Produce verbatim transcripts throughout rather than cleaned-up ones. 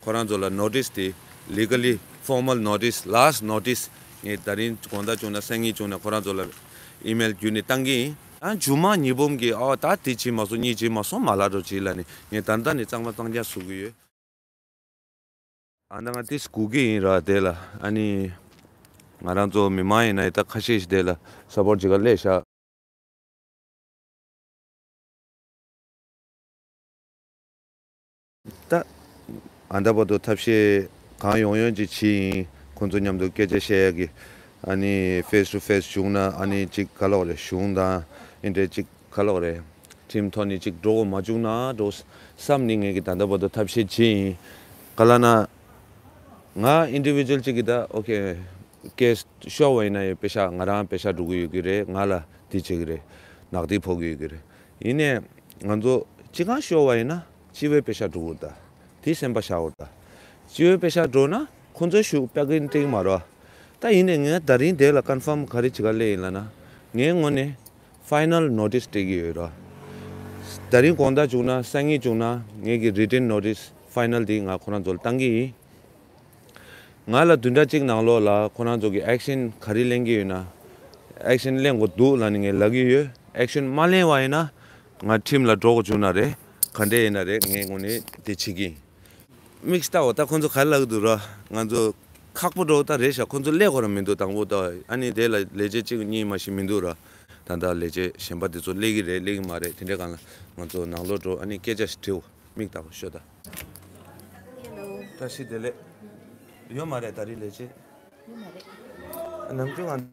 ཁོ་རང་ཚོ་ལ་ནོ་ཊིས་དེ་ལི་ག་ལི་ཕོར་མལ་ནོ་ཊིས། ལཱ་སི་ཊི་ནོ་ཊིས། ངས་ད་རིང་དགོང་དག་བྱུང་ན་སང་ཉིན་བྱུང་ན་ཁོ་རང་ཚོ་ལ་ཨི་མེལ་བརྒྱུད་ནས་བཏང་གི་ཡིན། ཨ་མཇུག་མ་ཉི་འབུམ་གྱིས་ཨོ་ད་དེ་བྱེད་མ་སོང་གཉིས་བྱེད་མ་སོང་མ་ལབ་རོགས་བྱེད་ལབ་ནས་ངས་ད་ལྟ་ནས་གཙང་མ་གཙང་རྐྱང་བཟོ་གི་ཡོད། ཨ་ད་ང་ཏིས་སྒུག་གི་ཡིན་ར་དེ་ལ། ཨ་ནི་ང་རང་ཚོ་མི་མང་ཡིན་ན་ཡི་ད་ཁ་ཤས་ཤིག་དེ་ལ་སབ་པོར་ཊི་བྱེད་ག་སླེབས་ཤག་ད་ཨ་ད་བར་དུ་ཐབས་ཤེས་གང་ཡོང་ཡོང་ཅིག་བྱས་ཡིན། ཁོང་ཚོ་མཉམ་དུ་སྐད་ཆ་བཤད་ཡག་གི། ཨ་ནི་ཕེས་ཊུ་ཕེས་བྱུང་ན་ཨ་ནི་ཅིག་ག་ལབ་དགོས་རེད། གཞུང་དང་ཨེ་འདྲ་ཅིག་ག་ལབ་དགོས་རེད། ཁྲིམས་ཐོག་ནས་ཅིག་འགྲོ་དགོས་མ་བྱུང་ན་འགྲོ་བསམ་ནས་ངས་ཀྱི་ད་ལྟ་བར་དུ་ཐབས་ཤེས་བྱས་ཡིན། ག་ལབ་ན། ང་ཨིན་ཌི་བི་ཇུ་ཨལ་གཅིག་གིས་ད་ཨོ་ཁེ་ཀེ་སི་ཤོར་བ་ཡིན་ན་ཡང་པེ་ཤག་ང་རང་པེ་ཤག་འགྲོ་གི་ཡོད་ཀྱི་རེད། ང་ལ་དེ་བྱེད་ཀྱི་རེད། ནག་དེ་ཕོག་གི་ཡོད་ཀྱི་རེད། ཡིན་ནའི་ང་ཚོ་སྤྱི་ཁང་ཤོར་བ་ཡིན་ན་སྤྱི་བའི་པེ་ཤག་འགྲོ་གི་ད། དེ་སེམས་པ་བཞག་འོ་ད། སྤྱི་བའི་པེ་ཤག་འགྲོ་ན་ཁོང་ཚོའི་ཤུགས་པེ་ཀིན་སྤྲད་ཀྱི་མ་རེད། ད་ཡིན་ནའི་ངས་ད་རིང་དེ་ལ་ཀོན་ཕརམ་ག་རེ་བྱེད་ག་སླེབས་ཡིན་ལབ་ན། ངའི་ངོས་ནས་ཕའི་ནལ་ནོ་ཊིས་སྤྲད་ཀྱི་ཡོད་ར། ད་རིང་དགོང་དག་བྱུང་ན་སང་ཉིན་བྱུང་ན་ངེད་ཀྱི་རི་ཊན་ནོ་ཊིས་ཕའི་ནལ་དེ་ང་ཁོ་རང་ཚོ་ལ་བཏང་གི་ཡིན། ང་ལ་བདུན་ཕྲག་གཅིག་ནང་ལོགས་ལ་ཁོ་རང་ཚོ་གི་ཨེག་ཤན་ག་རེ་ལེན་གྱི་ཡོད་ན། ཨེག་ཤན་ལེན་དགོས་འདུག་ལབ་ནས་ངས་ལབ་ཀྱི་ཡོད། ཨེག་ཤན་མ་ལེན་པ་ཡིན་ན་ང་ཁྲིམས་ལ་འགྲོ་དགོས་བྱུང་ན་རེད། ག་འདྲས་ཡིན་ན་རེད། ངའི་ངོས་ནས་དེ་བྱེད་ཀྱི་ཡིན། དམིགས་ལྟ་བ་ད་ཁོང་ཚོ་ག་རེ་ལབ་ཀྱི་འདུག་ར། ང་ཚོ་ཁག་པོ་འགྲོ་ད་རེད་ཤག་ཁོང་ཚོ་སླེབས་དགོས་ར་མི་འདུག་དང་པོ་ད་ཨ་ནི་དེ་ལ་ལས་བྱེད་གཅིག་གཉིས་མ་ཞིག་མི་འདུག་ར། ད་ལྟ་ལས་བྱེད་གཞན་པ་དེ་ཚོ་སླེབས་ཀྱི་རེད་སླེབས་ཀྱི་མ་རེད། དེ་འདྲའི་སྒང་ལ་ང་ཚོ་ནང་ལོགས་འགྲོ་ཨ་ནི་སྐད་ཆ་ཞིག་དྲིའོ། མིག་ལྟ་བུ་ཤོད་ད། ཧེ་ལོ། བཀྲ་ཤིས་བདེ་ལེགས། ཡོད་མ་རེད་ད་རིང་ལས་བྱེད། ཡོད་མ་རེད། ནམ་རྒྱུན་ང་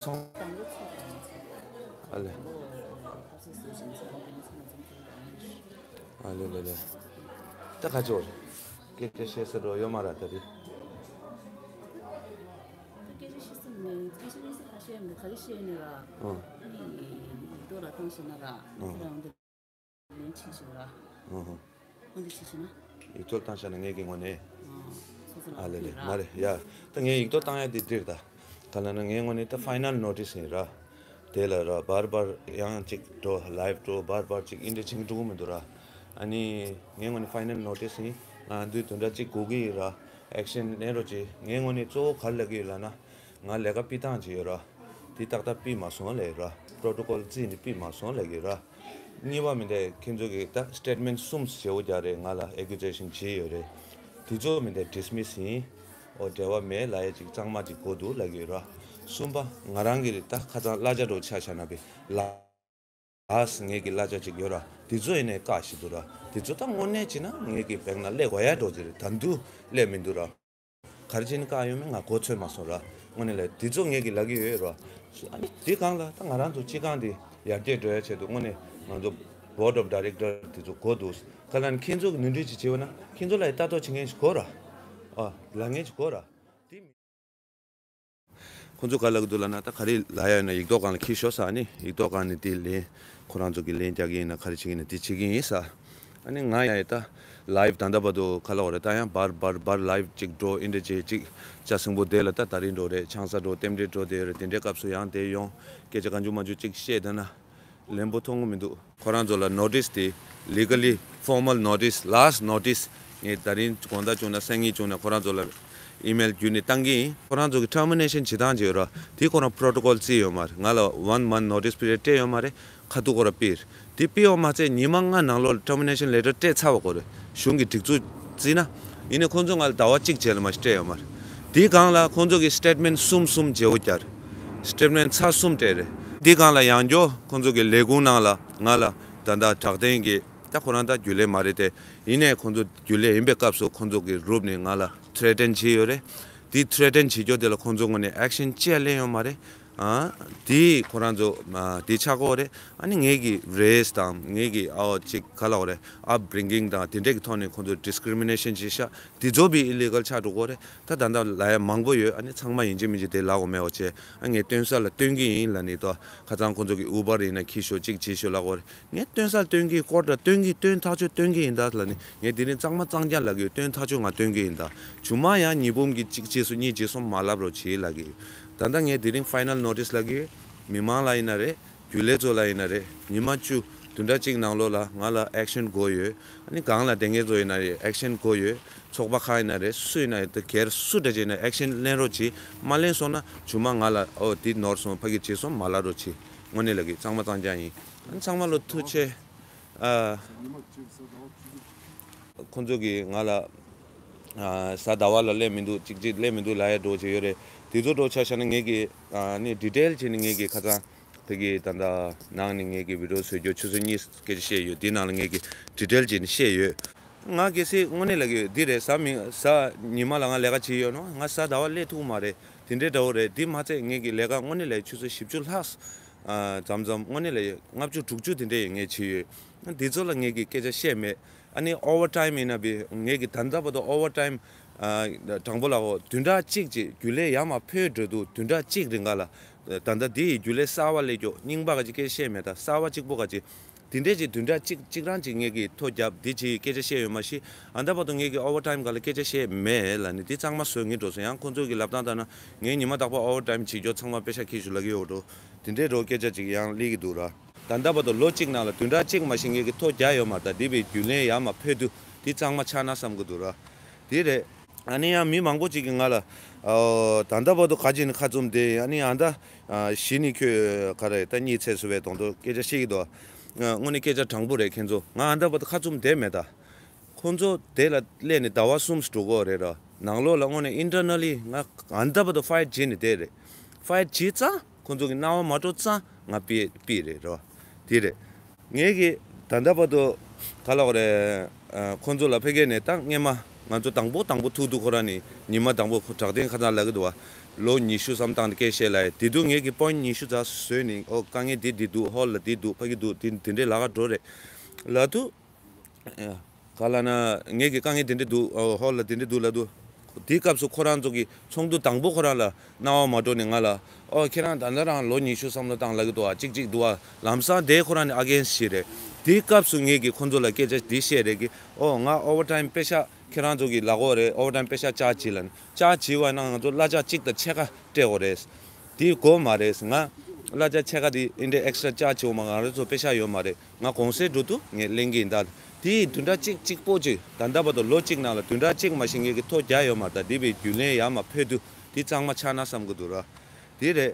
ཚོང་། ཨ་ལེ། ཨ་ལེ་ལེ་ལེ། ད་ག་ཅོར། སྐད་ཆ་བཤད་ས་འགྲོ་ཡོད་མ་རེད་ད་རིང་། སྐད་ཆ་བཤད་ས་མེད། སྐད་ཆ་བཤད་ས་ག་ཤེད་མེད་ག་རེ་བཤད་ནས་ར། ཨང་། ཨ་ནི་ཡིག་ཐོག་ལ་བཏང་ཤེད་ན་ར། ཨང་། ཁྱེད་རང་འདི། ལན་ཅིག་ཞུ་ར། ཨོ་ཧོ། འོན་ཏེ་ཅི་ཞུ་ན། ཡིག་ཐོག་བཏང་བཞག་ན་ངེད་ཀྱི་ངོས་ནས། ཨ་སོ་སོ་ལ་ཨ་ལེ་ལེ་ཕུལ་ར། མ་རེད་ཡ། ད་ངས་ཡིག་ཐོག་བཏང་ཡ་དེ་འགྲིག་ད། ག་ལ་ན་ངའི་ངོས་ནས་ད་ཕའི་ནལ་ནོ་ཊིས་ཡིན་ར། དེ་ལ་ར་བར་བར་ཡང་ཅིག་འགྲོ་ལའིབ་འགྲོ་བར་བར་ཅིག་ཨིན་འདྲ་བྱེད་ཀྱི་འགྲོ་གི་མི་འདུག་ར། ཨ་ནི་ངའི་ངོས་ནས་ཕའི་ནལ་ནོ་ཊིས་ཡིན། ང་དུས་བདུན་ཕྲག་གཅིག་སྒུག་གི་ཡིན་ར། ཨེག་ཤན་ལེན་རོགས་གྱིས། ངའི་ངོས་ནས་གཙོ་བོ་ག་རེ་ལབ་ཀྱི་ཡོད་ལབ་ན། ང་ལས་ཀ་སྤུས་དག་ཅིག་ཡོད་ར། དེ་ཏག་ཏག་སྤུས་མ་སོང་ལབ་ཡོད་ར། པྲོ་ཊོ་ཀོལ་རྩིས་ནས་སྤུས་མ་སོང་ལབ་ཀྱི་ཡོད་ར། གཉིས་པ་མི་འདྲ་ཁྱེད་ཚོ་གིས་ད་སི་ཊེཊ་མེན་ཊི་གསུམ་བརྗེ་པོ་རྒྱག་རེད། ང་ལ་ཨེ་ཀུ་ཛེ་ཤན་བྱས་ཡོད་རེད། དེ་ཚོ་མི་འདྲ་ཌི་སི་མི་སི་ཡིན། ཨོ་འབྲེལ་བ་མེད་ལབ་ཡ་ཅིག་གཙང་མ་ཅིག་དགོས་འདུག་ལབ་ཀྱི་ཡོད་ར། གསུམ་པ་ང་རང་གི་རེད་ད་ཁ་སང་གླ་ཆ་འདྲ་པོ་ཆ་བཞག་ན་པའི་ལ། ལགས་ངེད་ཀྱི་གླ་ཆ་ཅིག་ཡོད་ར། དེ་ཚོ་ཡིན་ནའི་བཀག་ཞིག་འདུག་ར། དེ་ཚོ་ད་དངོས་གནས་བྱས་ན་ངེད་ཀྱི་བེང་ན་སླེབས་དགོས་ཡ་འགྲོ་གི་རེད། ད་དུང་སླེབས་མི་འདུག་ར། ག་རེ་བྱས་ནས་བཀག་ཡོད་མེད་ང་གོ་ཚོད་མ་སོང་ར། དངོས་གནས་ལ་དེ་ཚོ་ངེད་ཀྱི་ལབ་ཀྱི་ཡོད་ར། ཨ་ནི་དེ་སྒང་ལ་ད་ང་རང་ཚོ་སྤྱི་ཁང་འདི་ཡར་རྒྱས་འགྲོ་ཡ་ཆེད་དུ་དངོས་གནས་ང་ཚོ་བྷོཌ་ཨོཕ་ཌའི་རེག་ཊར་དེ་ཚོ་དགོས་འདུག་ག་ལ་ནི་ཁྱེད་ཚོ་གི་ནོར་འཁྲུལ་ཅིག་བྱས་པ་ན་ཁྱེད་ཚོ་ལ་ཡི་ལྟ་རྟོག་བྱེད་མཁན་ཞིག་དགོས་ར། ཨ་ལབ་མཁན་ཞིག་དགོས་ར། དེ་མི། ཁོང་ཚོ་ག་ལབ་ཀྱི་འདུག་ལབ་ན་ད་ག་རེ་ལབ་ཡ་ཡོད་ན་ཡིག་ཐོག་སྒང་ལ་འཁྱེར་ཤོག་ཟེར། ཨ་ནི་ཡིག་ཐོག་སྒང་ནས་དེ་ལན་ཁོ་རང་ཚོ་གི་ལན་རྒྱག་གི་ཡིན་ན་ག་རེ་བྱེད་ཀྱི་ཡིན་ན་དེ་བྱེད་ཀྱི་ཡིན་ཟེར། ཨ་ནི་ང་ཡང་ད་ལའིབ་ད་ལྟ་བར་དུ་ག་ལབ་དགོས་རེད། ད་ཡང་བར་བར་བར་ལའིབ་ཅིག་འགྲོ་ཨིན་འདྲ་བྱེད་ཅིག་ལྕགས་སྲིན་པོ་དེ་ལ་ད་ད་རིང་འགྲོ་རེད། ཆང་ས་འགྲོ་རྟེན་འབྲེལ་འགྲོ་དེ་རེད། དེ་འདྲའི་སྐབས་སུ་ཡང་དེ་ཡོང་སྐད་ཆ་གང་བྱུང་མང་བྱུང་ཅིག་བཤད་བསྡད་ན། ལན་པོ་མཐོང་གི་མི་འདུག་ཁོ་རང་ཚོ་ལ་ནོ་ཊིས་དེ་ལི་ག་ལི་ཕོར་མལ་ནོ་ཊིས། ལཱ་སི་ཊི་ནོ་ཊིས། ངས་ད་རིང་དགོང་དག་བྱུང་ན་སང་ཉིན་བྱུང་ན་ཁོ་རང་ཚོ་ལ་ཨི་མེལ་བརྒྱུད་ནས་བཏང་གི་ཡིན། ཁོ་རང་ཚོ་གི་ཊར་མི་ནེ་ཤན་བྱེད་སྟངས་ཅིག་ཡོད་ར། དེ་ཁོ་རང་པྲོ་ཊོ་ཀོལ་བརྩིས་ཡོད་མ་རེད། ང་ལ་ཝན་མནཐ་ནོ་ཊིས་པི་རི་ཡོཌ་སྤྲད་ཡོད་མ་རེད། ཁ་ཐུག་ཁོ་རང་ཕུལ། དེ་ཕུལ་བ་མ་ཚད་ཉི་མ་ལྔ་ནང་ལོགས་ལ་ཊར་མི་ནེ་ཤན་ལེ་ཊར་སྤྲད་ཚར་བ་དགོས་རེད། གཞུང་གི་སྒྲིག་འཛུགས་བརྩིས་ན། ཡིན་ནའི་ཁོང་ཚོ་ང་ལ་ཟླ་བ་གཅིག་རྗེས་ལ་མ་ཞིག་སྤྲད་ཡོད་མ་རེད། དེའི་སྒང་ལ་ཁོང་ཚོ་གིས་སི་ཊེཊ་མེན་ཊི་གསུམ་གསུམ་བརྗེ་པོ་བརྒྱབ་རེད། སི་ཊེཊ་མེན་ཊི་ཚར་གསུམ་སྤྲད་རེད། དེའི་སྒང་ལ་ཡང་བསྐྱར་ཁོང་ཚོ་གི་ལས་ཁུངས་ནང་ལ་ང་ལ་ད་ལྟ་དྲག་བདེན་གྱི་ད་ཁོ་རང་ད་རྒྱུན་ལས་མ་རེད་དེ། ཡིན་ནའི་ཁོང་ཚོ་རྒྱུན་ལས་ཡིན་པའི་སྐབས་སུ་ཁོང་ཚོ་གི་གུ་རུབ་ནས་ང་ལ་ཐི་རེ་ཊན་བྱས་ཡོད་རེད། དེ་ཐི་རེ་ཊན་བྱེད་རྒྱུ་དེ་ལ་ཁོང་ཚོ་ངོས་ནས་ཨེག་ཤན་ཅི་ཡང་ལེན་ཡོད་མ་རེད། ཨ། དེ་ཁོ་རང་ཚོ་ཨ་དེ་ཆགས་ཀྱི་ཡོད་རེད། ཨ་ནི་ངེད་ཀྱི་རེས་དང་ངེད་ཀྱི་ཨོ་ཅིག་ག་ལབ་དགོས་རེད། ཨབ་རི་གིང་དང་དེ་འདྲས་ཀྱི་ཐོག་ནས་ཁོང་ཚོ་ཌི་སི་ཀི་རི་མི་ནེ་ཤན་བྱས་ཤག་དེ་ཚོ་བི་ཨི་ལི་གལ་ཆགས་འགྲོ་གི་ཡོད་རེད། ད་ད་ལྟ་ལབ་ཡ་མང་པོ་ཡོད། ཨ་ནི་ཚང་མ་ཡིན་གཅིག་མིན་གཅིག་དེ་ལབ་དགོས་མེད་པ་བྱས། ཨ་ངས་སྟོན་ས་ལ་སྟོན་གྱི་ཡིན་ལབ་ནས་ད་ཁ་སང་ཁོང་ཚོ་གི་ཨུ་བར་ཡིན་ན་འཁྱེར་ཤོག་ཅིག་བྱེད་ཤོག་ལབ་ཀྱི་ཡོད་རེད། ངས་སྟོན་ས་སྟོན་གྱི་ཡིན། སྐོར་དང་སྟོན་གྱི་ཡིན། སྟོན་ཐག་ཆོད་སྟོན་གྱི་ཡིན་ད་ལབ་ནས། ངས་དེ་རིང་གཙང་མ་གཙང་རྐྱང་ལབ་ཀྱི་ཡོད། སྟོན་ཐག་ཆོད་ང་སྟོན་གྱི་ཡིན་ད། མཇུག་མ་ཡང་ཉི་འབུམ་གྱི་གཅིག་བྱས་སོང་གཉིས་བྱས་སོང་མ་ལབ་རོགས་བྱེད་ལབ་ཀྱི་ཡོད། ད་ལྟ་ངས་དེ་རིང་ཕའི་ནལ་ནོ་ཊིས་ལབ་ཀྱི་ཡོད། མི་མང་ལ་ཡིན་ན་རེད། རྒྱུན་ལས་ཚོ་ལ་ཡིན་ན་རེད། ཉི་མ་བཅུ། བདུན་ཕྲག་གཅིག་ནང་ལོགས་ལ་ང་ལ་ཨེག་ཤན་དགོས་ཡོད། ཨ་ནི་སྒང་ལ་བསྡད་མཁན་ཚོ་ཡིན་ན་རེད། ཨེག་ཤན་དགོས་ཡོད། ཚོགས་པ་ཁག་ཡིན་ན་རེད། སུ་ཡིན་ན་རེད། དེ་སྒེར་སུ་འདྲ་ཅིག་ཡིན་ན་ཨེག་ཤན་ལེན་རོགས་གྱིས། མ་ལེན་སོང་ན་མཇུག་མ་ང་ལ་ཨོ་འདི་ནོར་སོང་། ཕ་གི་བྱས་སོང་མ་ལབ་རོགས་གྱིས། དངོས་གནས་ལ་གི་གཙང་མ་གཙང་རྐྱང་ཡིན། ཨ་ནི་ཚང་མ་ལ་ཐུགས་རྗེ་ཆེ། ཨ། ཁོང་ཚོ་གིས་ང་ལ་ཨ་གཟའ་ཟླ་བ་ལ་སླེབས་མི་འདུག་ཅིག་ཅིག་སླེབས་མི་འདུག་ལབ་ཡ་འགྲོ་བྱས་ཡོད་རེད། དེ་ཚོ་འགྲོ་ཆ་བཞག་ན་ངེད་ཀྱིས་ཨ་ནི་ཌི་ཊེལ་བྱས་ནས་ངེད་ཀྱིས་ཁ་སང་ཕ་གི་ད་ལྟ་ནང་ནས་ངེད་ཀྱིས་བི་ཌི་ཡོ་བཟོས་རྒྱུ་ཆུ་ཚོད་གཉིས་སྐད་ཆ་བཤད་ཡོད། དེའི་ནང་ལ་ངེད་ཀྱིས་ཌི་ཊེལ་བྱས་ནས་བཤད་ཡོད། ང་གལ་སྲིད་དངོས་གནས་ལ་གི་འདི་རེད། གཟའ་མི་གཟའ་ཉི་མ་ལ་ང་ལས་ཀ་བྱེད་ཡོད་ནོ། ང་གཟའ་ཟླ་བ་སླེབས་ཐུབ་མ་རེད། དེ་འདྲའི་འདྲ་བོ་རེད། འདི་མ་ཚད་ངེད་ཀྱི་ལས་ཀ་དངོས་གནས་ལ་ཆུ་ཚོད་བཞི་བཅུ་ལྷག་ཨ་མཚམས་མཚམས་དངོས་གནས་ལ་ལྔ་བཅུ་དྲུག་ཅུ་དེ་འདྲ་ཡང་ངས་བྱས་ཡོད། འདི་ཚོ་ལ་ངེད་ཀྱིས་སྐད་ཆ་བཤད་མེད། ཨ་ནི་ཨོ་ཝར་ཊའིམ་ཡིན་ན་བི་ངེད་ཀྱིས་ད་ལྟ་བར་དུ་ཨོ་ཝར་ཊའིམ་ཨ་དྲང་པོ་ལ་འོ་བདུན་ཕྲག་གཅིག་ཅིག་རྒྱུན་ལས་ཡར་མར་འཕོས་འགྲོ་དུས་བདུན་ཕྲག་གཅིག་རིང་ག་ལ་ད་ལྟ་འདི་ཡི་རྒྱུན་ལས་གསར་བ་སླེབས་ཀྱོག་རྙིང་པ་ག་ཅིག་སྐད་ཆ་བཤད་མེད། ད་གསར་བ་གཅིག་པོ་ག་ཅིག་དེ་འདྲས་ཅིག་བདུན་ཕྲག་གཅིག་གཅིག་རང་ཅིག་ངེད་ཀྱིས་ཐོ་བརྒྱབ་འདི་ཅིག་སྐད་ཆ་བཤད་ཡོད་མ་གཞི། ཨ་ད་བར་དུ་ངེད་ཀྱིས་ཨོ་ཝར་ཊའིམ་ག་ལ་སྐད་ཆ་བཤད་མེད་ལབ་ནས་འདི་གཙང་མ་བཟོ་ངེས་འགྲོ་སོང་། ཡང་ཁོང་ཚོ་གིས་ལབ་སྟངས་ལྟར་ན་ངས་ཉི་མ་རྟག་པར་ཨོ་ཝར་ཊའིམ་བྱེད་རྒྱུ་ཚང་མ་པེ་ཤག་འཁྱེར་ཞུ་ལབ་ཀྱི་ཡོད་འགྲོ། དེ་འདྲའི་འགྲོ་སྐད་ཆ་ཅིག་ཡང་སླེབས་ཀྱི་འདུག་ར། ད་ལྟ་བར་དུ་ལོ་གཅིག་ནང་ལ་བདུན་ཕྲག་གཅིག་མ་གཞི་ངེད་ཀྱིས་ཐོ་བརྒྱབ་ཡོད་མ་རེད། ད་འདི་བའི་རྒྱུན་ལས་ཡར་མར་འཕོས་དུས་འདི་གཙང་མ་ཆགས་ན་བསམ་གྱི་འདུག་ར། དེ་རེད། ཨ་ནི་ཡང་མི་མང་པོ་ཅིག་གིས་ང་ལ་ཨོ་ད་ལྟ་བར་དུ་ག་ཅིག་ནས་ཁ་བཙུམ་བསྡད། ཨ་ནི་ཨ་ད་ཨ་གཞི་ནས་ཁྱོད་ག་རེ་ད་གཉིད་ཚད་སོ་བའི་དོན་དུ་སྐད་ཆ་བཤད་ཀྱི་འདུག་དངོས་གནས་སྐད་ཆ་དྲང་པོ་རེད། ཁྱེད་ཚོ་ང་ཨ་ད་བར་དུ་ཁ་བཙུམ་བསྡད་མེད་ད། ཁོང་ཚོ་དེ་ལ་སླེབས་ནས་ཟླ་བ་གསུམ་འགྲོ་གི་རེད་ར། ནང་ལོགས་ལ་དངོས་གནས་ཨིན་ཊར་ནལ་ལི་ང་ཨ་ད་བར་དུ་ཕའིཊ་བྱས་ནས་བསྡད་རེད། ཕའིཊ་བྱས་ཙང་ཁོང་ཚོ་གི་སྣང་བ་མ་སྤྲོ་ཙང་ང་ཕུད་ཕུད་རེད་ར། དེ་རེད། ངེད་ཀྱིས་ད་ལྟ་བར་དུ་ག་ལབ་དགོས་རེད། ཨ་ཁོང་ཚོ་ལ་ཕ་གི་ནས་ད་སྔས་མ་ང་ཚོ་དང་པོ་དང་པོ་ཐུག་དུས་ཁོ་རང་ནས་ཉི་མ་དང་པོ་དྲག་ཐེངས་ཁ་ཚང་ལབ་ཀྱི་འདུག་བ། ལོ་ཉི་ཤུ་ཙམ་བཏང་སྟེ་སྐད་བཤད་ལབ་ཡ། དེ་དུས་ངེད་ཀྱིས་པོ་ཡིན་ཊི་ཉི་ཤུ་ཙམ་བཟོས་ནས་ཨོ་དཀའ་ངལ་འདི་འདི་འདུག་ཧོལ་ལ་འདི་འདུག་ཕ་གི་འདུག་དེ་དེ་འདྲའི་ལབ་ག་འགྲོ་རེད་ལབ་དུས། ག་ལབ་ན་ངེད་ཀྱི་དཀའ་ངལ་དེ་འདྲ་འདུག་ཨོ་ཧོལ་ལ་དེ་འདྲ་འདུག་ལབ་དུས། དེའི་སྐབས་སུ་ཁོ་རང་ཚོ་གི་ཚོགས་འདུ་དང་པོ་ཁོ་རང་ལ་སྣང་བ་མ་སྤྲོ་ནས་ང་ལ་ཨོ་ཁྱེད་རང་ད་ལྟ་རང་ལོ་ཉི་ཤུ་ཙམ་ལ་བཏང་ལབ་ཀྱི་འདུག་ཨ། གཅིག་གཅིག་འདུག་ཨ། ལམ་སང་དེ་ཁོ་རང་ནས་ཨ་གེན་སི་ཊི་བྱས་རེད། དེའི་སྐབས་སུ་ངེད་ཀྱིས་ཁོ་ཚོ་ལ་སྐད་ཆ་འདི་བཤད་རེད་གི་ཨོ་ང་ཨོ་ཝར་ཊའིམ་པེ་ཤག་ཁྱེད་རང་ཚོ་གི་ལབ་དགོས་རེད། ཨོ་ཝར་ཊའིམ་པེ་ཤག་ཅར་ཇི་བྱེད་ལབ་ནས། ཅར་ཇི་བྱེད་པ་ན་ང་ཚོ་གླ་ཆ་གཅིག་དང་ཕྱེད་ཀ་སྤྲད་དགོས་རེད། དེ་དགོས་མ་རེད། ང་གླ་ཆ་ཕྱེད་ཀ་དེ་ཨིན་དྲ་ཨེག་སི་ཊ་ར་ཅར་ཇི་བྱེད་དགོས་མ། ང་རང་ཚོ་པེ་ཤག་ཡོད་མ་རེད། ང་གོང་སེ་འགྲོ་དུས་ངས་ལེན་གྱི་ཡིན་ད། དེ་ཡི་བདུན་ཕྲག་གཅིག་གཅིག་པོ་ཅིག་ད་ལྟ་བར་དུ་ལོ་གཅིག་ནང་ལ་བདུན་ཕྲག་གཅིག་མ་གཞི་ངེད་ཀྱིས་ཐོ་བརྒྱབ་ཡོད་མ་རེད། ད་འདི་བའི་རྒྱུན་ལས་ཡར་མར་འཕོས་དུས་འདི་གཙང་མ་ཆགས་ན་བསམ་གྱི་འདུག་ར། དེ་རེད།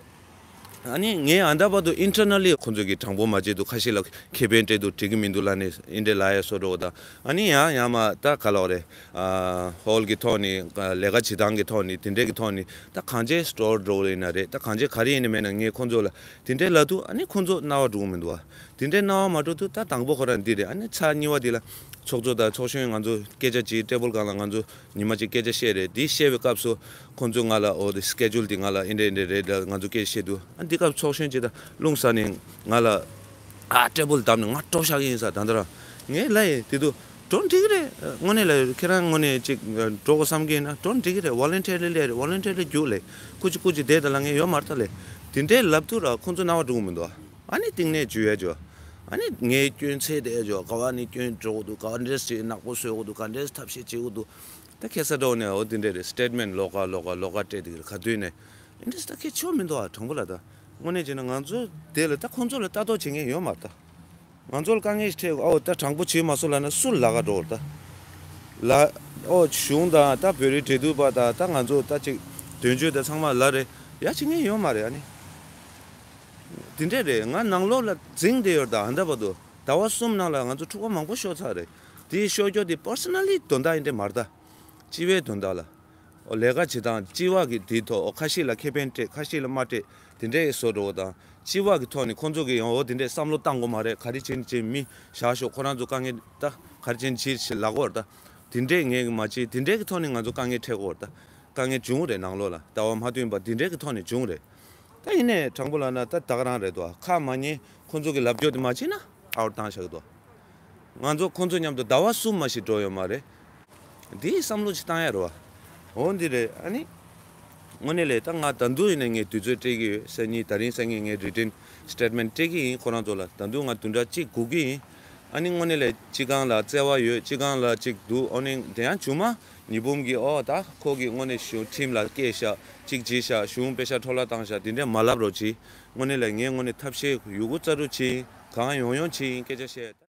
ཨ་ནི་ངས་ཨ་ད་བར་དུ་ཨིན་ཊར་ནལ་ལི་ཁོང་ཚོ་གིས་དྲང་པོ་མ་བྱེད་དུས་ཁ་ཤས་ལ་ཁེ་ཕན་སྤྲད་དུས་འགྲིག་གི་མི་འདུག་ལབ་ནས་ཨིན་དྲ་ལབ་ཡ་བཟོ་འགྲོ་བ་དང་། ཨ་ནི་ཡང་ཡང་མ་ད་ག་ལབ་དགོས་རེད། ཨ་ཧོལ་གྱི་ཐོག་ནས་ལས་ཀ་བྱེད་སྟངས་ཀྱི་ཐོག་ནས་དེ་འདྲས་ཀྱི་ཐོག་ནས་ད་གང་ཅི་སི་ཊོར་འགྲོ་གི་ཡིན་ན་རེད། ད་གང་ཅི་ག་རེ་ཡིན་ན་མེད་ན་ངས་ཁོང་ཚོ་ལ་དེ་འདྲས་ལབ་དུས་ཨ་ནི་ཁོང་ཚོ་སྣང་བ་འགྲོ་གི་མི་འདུག་བ། དེ་འདྲས་སྣང་བ་མ་འགྲོ་དུས་ད་དང་པོ་ཁོ་རང་འདི་རེད། ཨ་ནི་ཚར་གཉིས་པ་འདི་ལ་ཚོགས་གཙོ་དང་ཚོགས་གཞོན་ང་ཚོ་སྐད་ཆ་བྱས། ཊེ་བལ་སྒང་ལ་ང་ཚོ་ཉི་མ་གཅིག་སྐད་ཆ་བཤད་རེད། འདི་བཤད་པའི་སྐབས་སུ་ཁོང་ཚོས་ང་ལ་ཨོ་དེ་སི་ཀེ་ཇུལ་འདི་ང་ལ་ཨིན་དྲ་ཨིན་དྲ་རེད་ལ་ང་ཚོ་སྐད་ཆ་བཤད་དུས། ཨ་འདི་སྐབས་ཚོགས་གཞོན་གཅིག་དང་རླུང་ཟ་ནས་ང་ལ་ཨ་ཊེ་བལ་བརྡབས་ནས་ང་གྲོགས་ཤག་གི་ཡིན་ས། ད་ལྟ་རང་ངས་ལབ་ཡིན། དེ་དུས་འགྲོ་འགྲིག་གི་རེད། དངོས་གནས་ལ་ཁྱེད་རང་དངོས་གནས་གཅིག་འགྲོ་དགོས་བསམ་གི་ཡིན་ན་འགྲོ་འགྲིག་གི་རེད། ཝོ་ལན་ཊི་རི་ལི་སླེབས་རེད། ཝོ་ལན་ཊི་རི་ལི་རྒྱུགས་ལས་ཁུ་ཅི་ཁུ་ཅི་བསྡད་ད་ལ་ངས་ཡོད་མ་རེད་ད་ལས། དེ་འདྲས་ལབ་དུས་ར་ཁོང་ཚོ་སྣང་བ་འགྲོ་གི་མི་འདུག་ཨ། ཨ་ནི་སྟེང་ནས་འཇུ་ཡ་འཇུ། ཨ་ནི་ངའི་སྐྱོན་ཚད་དེ་འཇུ། ག་བ་ནས་སྐྱོན་འགྲོ་གི་འདུག་ག་འདྲས་ཅིག་ནག་པོ་བཟོ་གི་འདུག་ག་འདྲས་ཐབས་ཤེས་བྱེད་གི་འདུག་ད་ཁ་སང་འགྲོ་ནས་འོ་དེ་འདྲས་རེད། སི་ཊེཊ་མེན་ཊི་ལོགས་ཀ་ལོགས་ཀ་ལོགས་ཀ་སྤྲད་དེ་ག་དུས་ནས་ཨིན་དྲ་ད་ཁྱད་ཆོས་མི་འདུག་ཨ། དྲང་པོ་ལ་ད་དངོས་གནས་བྱས་ན་ང་ཚོ་དེ་ལ་ད་ཁོང་ཚོ་ལ་ལྟ་རྟོག་བྱེད་མཁན་ཡོད་མ་རེད་ད། ང་ཚོ་ལ་དཀའ་ངལ་ཞིག་འཕྲད། ཨོ་ད་དྲང་པོ་བྱེད་མ་སོང་ལབ་ན་སུ་ལ་ལབ་ག་འགྲོ་ད། ལ་ཨོ་གཞུང་དང་ད་བོད་རིགས་འབྲེལ་མཐུད་པ་དང་ད་ང་ཚོ་ད་ཅིག་དོན་གཅོད་དང་ཚང་མ་ལ་རེད་ཡ། བྱེད་མཁན་ཡོད་མ་རེད། ཨ་ནི་དེ་འདྲས་རེད། ང་ནང་ལོགས་ལ་འཛིང་བསྡད་ཡོད་ད། ཨ་ད་བར་དུ་ཟླ་བ་གསུམ་ནང་ལ་ང་ཚོ་འཁྲུག་པ་མང་པོ་ཤོར་ཚར་རེད། དེའི་ཤོར་རྒྱུ་དེ་པར་སོ་ནལ་ལི་དོན་དག་ཡིན་འདྲས་མ་རེད་ད། སྤྱི་པའི་དོན་དག་ལ། ཨོ་ལས་ཀ་བྱེད་སྟངས་སྤྱི་བ་གི་དེའི་ཐོག་ཨོ་ཁ་ཤས་ལ་ཁེ་ཕན་སྤྲད། ཁ་ཤས་ལ་མ་སྤྲད། དེ་འདྲའི་བཟོ་འགྲོ་བ་དང་། སྤྱི་བ་གི་ཐོག་ནས་ཁོང་ཚོ་གིས་ཡང་ཨོ་དེ་འདྲའི་བསམ་བློ་བཏང་དགོས་མ་རེད། ག་རེ་བྱེད་ནས་བྱེད། མི་བཞག་ཤོག་ཁོ་རང་ཚོ་དཀའ་ངལ་ད་ག་རེ་བྱེད་ནས་བྱེད་ཞེས་ལབ་དགོས་རེད་ད། དེ་འདྲས་ངས་མ་བྱེད། དེ་འདྲས་ཀྱི་ཐོག་ནས་ང་ཚོ་དཀའ་ངལ་འཕྲད་ཀྱི་ཡོད་རེད་ད། དཀའ་ངལ་བྱུང་རེད། ནང་ལོགས་ལ་ལྟ་བ་མ་མཐུན་པ་དེ་འདྲས་ཀྱི་ཐོག་ནས་བྱུང་རེད། ད་ཡིན་ནའི་དྲང་པོ་ལབ་ན་ད་ད་ག་རང་རེད་དོ། ཁ་མ་ཉན། ཁོང་ཚོ་གི་ལབ་རྒྱུ་དེ་མ་བྱེད་ན་ཨའུཊ་བཏང་བཞག་གི་འདུག་ང་ཚོ་ཁོང་ཚོ་མཉམ་དུ་ཟླ་བ་གསུམ་མ་ཞིག་འགྲོ་ཡོད་མ་རེད། འདིའི་བསམ་བློ་ཞིག་བཏང་ཡ་རེད་བ། འོ་འདི་རེད། ཨ་ནི་དངོས་གནས་ལས་ད་ང་ད་དུང་ཡིན་ན་ངས་དུས་ཚོད་སྤྲད་ཀྱི་ཡོད། སང་ཉིན་ད་རིང་སང་ཉིན་ངས་རི་ཊན་སི་ཊེཊ་མེན་ཊི་སྤྲད་ཀྱི་ཡིན་ཁོ་རང་ཚོ་ལ། ད་དུང་ང་བདུན་ཕྲག་གཅིག་སྒུག་གི་ཡིན། ཨ་ནི་དངོས་གནས་ལས་སྤྱི་ཁང་ལ་བརྩེ་བ་ཡོད། སྤྱི་ཁང་ལ་ཅིག་འདུག་ཨ་ནི་དེ་ཡང་མཇུག་མ་ཉི་འབུམ་གྱིས་ཨོ་ད་ཁོ་གིས་དངོས་གནས་གཞུང་ཁྲིམས་ལ་བཀལ་ཤག་ཅིག་བྱས་ཤག་གཞུང་པེ་ཤག་འཕྲོ་བརླག་བཏང་ཤག་དེ་འདྲས་མ་ལབ་རོགས་གྱིས། དངོས་གནས་ལ་ངས་དངོས་གནས་ཐབས་ཤེས་ཡོད་རྒུ་རྩལ་སྤྲུགས་བྱས། ད་ཡང་ཡང་ཅིག་སྐད་ཆ་བཤད།